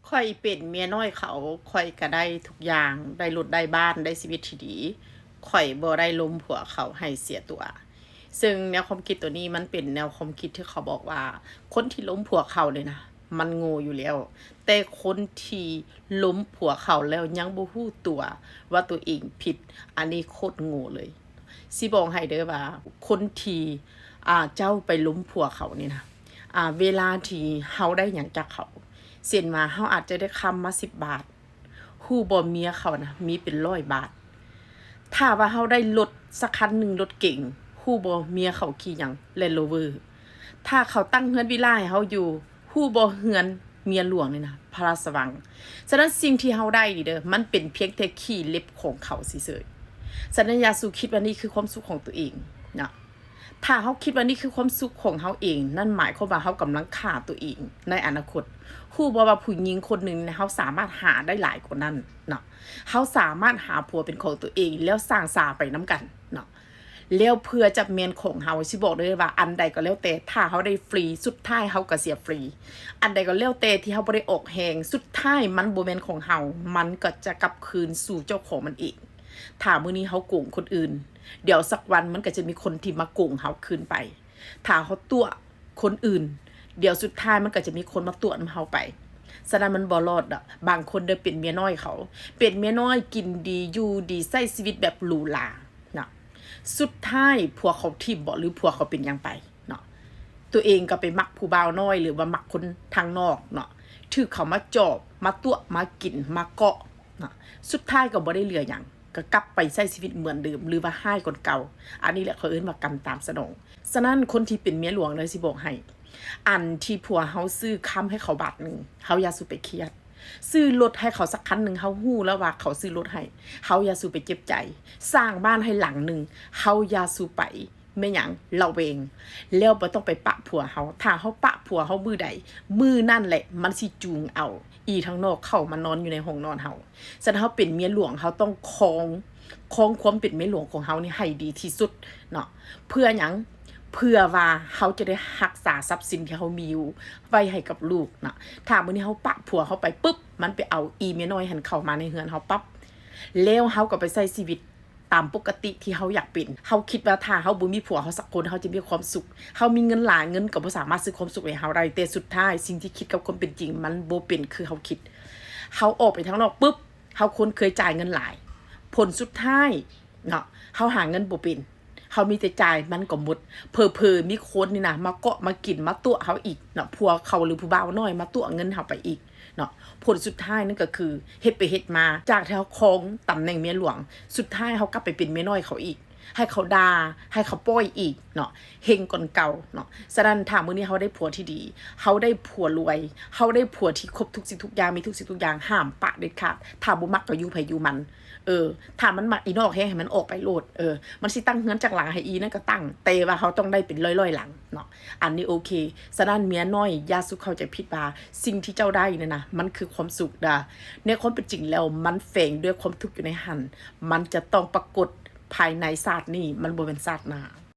ຂ້ອຍເປັນເມຍນ້ອຍເຂົາ, ຂ້ອຍກະໄດ້ທຸກຢ່າງ, ໄດ້ລົດໄດ້ບ້ານ, ໄດ້ຊີວິດທີ່ດີ, ຂ້ອຍບໍ່ໄດ້ລົ້ມຜົວເຂົາໃຫ້ເສຍຕົວ. ເຊິ່ງແນວຄວາມຄິດໂຕນີ້ມັນເປັນແນວຄວາມຄິດທີ່ເຂົາບອກວ່າ ຄົນທີ່ລົ້ມຜົວເຂົານີ້ນະ ມັນໂງ່ຢູ່ແລ້ວ, ແຕ່ຄົນທີ່ລົ້ມຜົວເຂົາແລ້ວຍັງບໍ່ຮູ້ຕົວວ່າໂຕເອງຜິດ, ອັນນີ້ໂຄດໂງ່ເລີຍ. ຊິບອກໃຫ້ເດີວ່າ ຄົນທີ່ ອ່າ ເຈົ້າໄປລົ້ມຜົວເຂົານີ້ນະ ອ່າ ເວລາທີ່ເຮົາໄດ້ຫຍັງຈາກເຂົາ ເຊັ່ນວ່າ ເຮົາອາດຈະໄດ້ຄຳມາສິບບາດ, ຮູ້ບໍ່ ເມຍເຂົານະມີເປັນຮ້ອຍບາດ. ຖ້າວ່າເຮົາໄດ້ລົດສັກຄັນໜຶ່ງ, ລົດເກັງ, ຮູ້ບໍ່ ເມຍເຂົາຂີ່ຫຍັງ? Land Rover. ຖ້າເຂົາຕັ້ງເຮືອນວິລາໃຫ້ເຮົາຢູ່, ຮູ້ບໍ່ ເຮືອນເມຍຫຼວງນີ້ນະ ພະລາຊະວັງ. ສະນັ້ນ ສິ່ງທີ່ເຮົາໄດ້ນີ້ເດີ ມັນເປັນພຽງແຕ່ຂີ້ເລັບຂອງເຂົາເສີຍໆ. ສະນັ້ນ ຢ່າສູ່ຄິດວ່ານີ້ຄືຄວາມສຸກຂອງຕົວເອງນະ. ຖ້າເຮົາຄິດວ່ານີ້ຄືຄວາມສຸກຂອງເຮົາເອງ, ນັ້ນໝາຍຄວາມວ່າເຮົາກຳລັງຂ້າຕົວເອງໃນອະນາຄົດ. ຮູ້ບໍ່ວ່າຜູ້ຍິງຄົນໜຶ່ງ ເຮົາສາມາດຫາໄດ້ຫຼາຍກວ່ານັ້ນເນາະ. ເຮົາສາມາດຫາຜົວເປັນຂອງຕົວເອງ ແລ້ວສ້າງສາໄປນຳກັນເນາະ. ແລ້ວເພື່ອຈະແມ່ນຂອງເຮົາ, ຊິບອກໄດ້ເລີຍວ່າ ອັນໃດກໍແລ້ວແຕ່ ຖ້າເຮົາໄດ້ຟຣີ, ສຸດທ້າຍເຮົາກໍເສຍຟຣີ. ອັນໃດກໍແລ້ວແຕ່ທີ່ເຮົາບໍ່ໄດ້ອອກແຮງ, ສຸດທ້າຍມັນບໍ່ແມ່ນຂອງເຮົາ, ມັນກໍຈະກັບຄືນສູ່ເຈົ້າຂອງມັນເອງ. ຖ້າມື້ນີ້ເຮົາໂກງຄົນອື່ນ, ດຽວສັກວັນມັນກໍຈະມີຄົນທີ່ມາໂກງເຮົາຄືນໄປ. ຖ້າເຮົາຕົວະຄົນອື່ນ, ດຽວສຸດທ້າຍມັນກໍຈະມີຄົນມາຕົວະນຳເຮົາໄປ. ສະນັ້ນ ມັນບໍ່ລອດດອກ. ບາງຄົນເດີ ເປັນເມຍນ້ອຍເຂົາ, ເປັນເມຍນ້ອຍ ກິນດີ ຢູ່ດີ ໃຊ້ຊີວິດແບບຫຼູຫຼານະ, ສຸດທ້າຍຜົວເຂົາຖິ້ມບໍ ຫຼື ຜົວເຂົາເປັນຫຍັງໄປເນາະ. ຕົວເອງກໍໄປມັກຜູ້ບ່າວນ້ອຍ ຫຼືວ່າມັກຄົນທາງນອກເນາະ, ຖືກເຂົາມາຈອບ, ມາຕົວະ, ມາກິນ, ມາເກາະເນາະ, ສຸດທ້າຍກໍບໍ່ໄດ້ເຫຼືອຫຍັງ, ກໍກັບໄປໃຊ້ຊີວິດເໝືອນເດີມ ຫຼືວ່າຮ້າຍກວ່າເກົ່າ. ອັນນີ້ແຫຼະເຂົາເອີ້ນວ່າກຳຕາມສະໜອງ. ສະນັ້ນ ຄົນທີ່ເປັນເມຍຫຼວງເດີ ຊິບອກໃຫ້, ອັນທີ່ຜົວເຮົາຊື້ຄຳໃຫ້ເຂົາບາດໜຶ່ງ, ເຮົາຢ່າສູ່ໄປຄຽດ. ຊື້ລົດໃຫ້ເຂົາສັກຄັນໜຶ່ງ, ເຮົາຮູ້ແລ້ວວ່າເຂົາຊື້ລົດໃຫ້, ເຮົາຢ່າສູ່ໄປເຈັບໃຈ. ສ້າງບ້ານໃຫ້ຫຼັງໜຶ່ງ, ເຮົາຢ່າສູ່ໄປ ແມ່ນຫຍັງ? ລະແວງ. ແລ້ວບໍ່ຕ້ອງໄປປະຜົວເຮົາ. ຖ້າເຮົາປະຜົວເຮົາມື້ໃດ, ມື້ນັ້ນແຫຼະມັນຊິຈູງເອົາອີ່ທາງນອກເຂົ້າມານອນຢູ່ໃນຫ້ອງນອນເຮົາ. ສະນັ້ນ ເຮົາເປັນເມຍຫຼວງ, ເຮົາຕ້ອງຄອງ, ຄອງຄວາມເປັນເມຍຫຼວງຂອງເຮົານີ້ໃຫ້ດີທີ່ສຸດເນາະ. ເພື່ອຫຍັງ? ເພື່ອວ່າເຮົາຈະໄດ້ຮັກສາຊັບສິນທີ່ເຮົາມີຢູ່ໄວ້ໃຫ້ກັບລູກເນາະ. ຖ້າມື້ນີ້ເຮົາປະຜົວເຮົາໄປປຶບ, ມັນໄປເອົາອີ່ເມຍນ້ອຍຫັ້ນເຂົ້າມາໃນເຮືອນເຮົາປັບ, ແລ້ວເຮົາກໍໄປໃຊ້ຊີວິດ ຕາມປົກກະຕິທີ່ເຮົາຢາກເປັນ. ເຮົາຄິດວ່າຖ້າເຮົາບໍ່ມີຜົວເຮົາສັກຄົນ ເຮົາຈະມີຄວາມສຸກ. ເຮົາມີເງິນຫຼາຍ, ເງິນກໍບໍ່ສາມາດຊື້ຄວາມສຸກໃຫ້ເຮົາໄດ້. ແຕ່ສຸດທ້າຍ ສິ່ງທີ່ຄິດກັບຄວາມເປັນຈິງ ມັນບໍ່ເປັນຄືເຮົາຄິດ. ເຮົາອອກໄປທາງນອກປຶບ, ເຮົາຄົນເຄີຍຈ່າຍເງິນຫຼາຍ, ຜົນສຸດທ້າຍເນາະ, ເຮົາຫາເງິນບໍ່ເປັນ, ເຮົາມີແຕ່ຈ່າຍ, ມັນກໍໝົດ. ເຜີໆ ມີຄົນນີ້ນະ ມາເກາະມາກິນ, ມາຕົວະເຮົາອີກເນາະ, ຜົວເຂົາ ຫຼື ຜູ້ບ່າວນ້ອຍມາຕົວະເງິນເຮົາໄປອີກ ເນາະ. ຜົນສຸດທ້າຍນັ້ນກໍຄື ເຮັດໄປເຮັດມາ ຈາກທີ່ເຮົາຄອງຕຳແໜ່ງເມຍຫຼວງ, ສຸດທ້າຍເຮົາກັບໄປເປັນເມຍນ້ອຍເຂົາອີກ, ໃຫ້ເຂົາດ່າ, ໃຫ້ເຂົາປ້ອຍອີກເນາະ, ເຮັງກວ່າເກົ່າເນາະ. ສະນັ້ນ ຖ້າມື້ນີ້ເຮົາໄດ້ຜົວທີ່ດີ, ເຮົາໄດ້ຜົວລວຍ, ເຮົາໄດ້ຜົວທີ່ຄົບທຸກສິ່ງທຸກຢ່າງ, ມີທຸກສິ່ງທຸກຢ່າງ, ຫ້າມປະເດັດຂາດ. ຖ້າບໍ່ມັກກໍຢູ່ໃຜຢູ່ມັນ. ເອີ ຖ້າມັນມັກອີນອກແຮງ ໃຫ້ມັນອອກໄປໂລດ. ເອີ ມັນຊິຕັ້ງເຮືອນຈັກຫຼັງໃຫ້ອີນັ້ນກໍຕັ້ງ, ແຕ່ວ່າເຮົາຕ້ອງໄດ້ເປັນຮ້ອຍໆຫຼັງເນາະ. ອັນນີ້ໂອເຄ. ສະນັ້ນ ເມຍນ້ອຍ ຢ່າສູ່ເຂົ້າໃຈຜິດວ່າ ສິ່ງທີ່ເຈົ້າໄດ້ນັ້ນນະ ມັນຄືຄວາມສຸກດາ. ໃນຄວາມເປັນຈິງແລ້ວ ມັນແຝງດ້ວຍຄວາມທຸກຢູ່ໃນຫັ້ນ. ມັນຈະຕ້ອງປາກົດພາຍໃນຊາດນີ້, ມັນບໍ່ແມ່ນຊາດໜ້າ.